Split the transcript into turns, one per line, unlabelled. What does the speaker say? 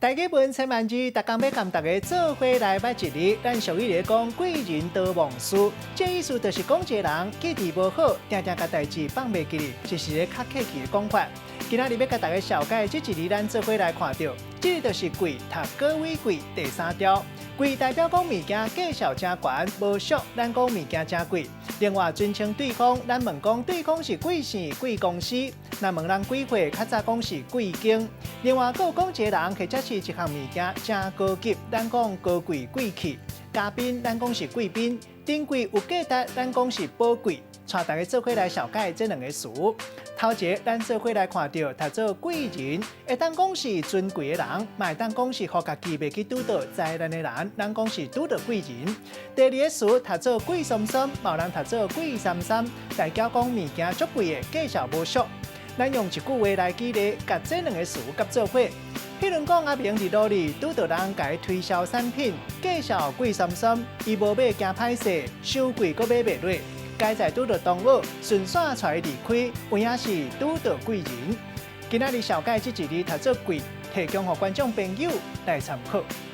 台語文千萬字，逐工欲共大家做伙來捌一字。咱俗語咧講貴人多忘事，這意思就是講一个人記憶無好，定定共代誌放袂記哩，這是咧較客氣的講法。今仔日欲共大家紹介這一字，咱做伙來看著，這个就是貴，讀高位貴第三調。貴代表講物件價數誠懸，無俗，咱講物件誠貴。另外尊稱對方，咱問講對方是貴姓貴公司，若問人幾歲，較早講是貴間。另外，閣有講一个人或者是一項物件誠高級，咱講高貴貴氣。嘉賓咱講是貴賓，珍貴有價值，咱講是寶貴。帶大家做伙來紹介這兩个詞。頭一个，咱做伙來看著，讀做貴人，會當講是尊貴的人，嘛會當講是予家己袂去拄著災難的人，咱講是拄著貴人。第二个詞讀做貴桑桑，嘛有人讀做貴三三，代表講物件足貴的，價數無俗。咱用一句話來舉例，共這兩个詞結做伙。譬如講，阿明佇路裡拄著人共伊推銷產品，價數貴桑桑，伊無買驚歹勢，傷貴閣買袂落。佳哉拄著同學，順紲帶伊離開，有影是拄著貴人。今仔日紹介這一字讀做貴，提供予觀眾朋友來參考。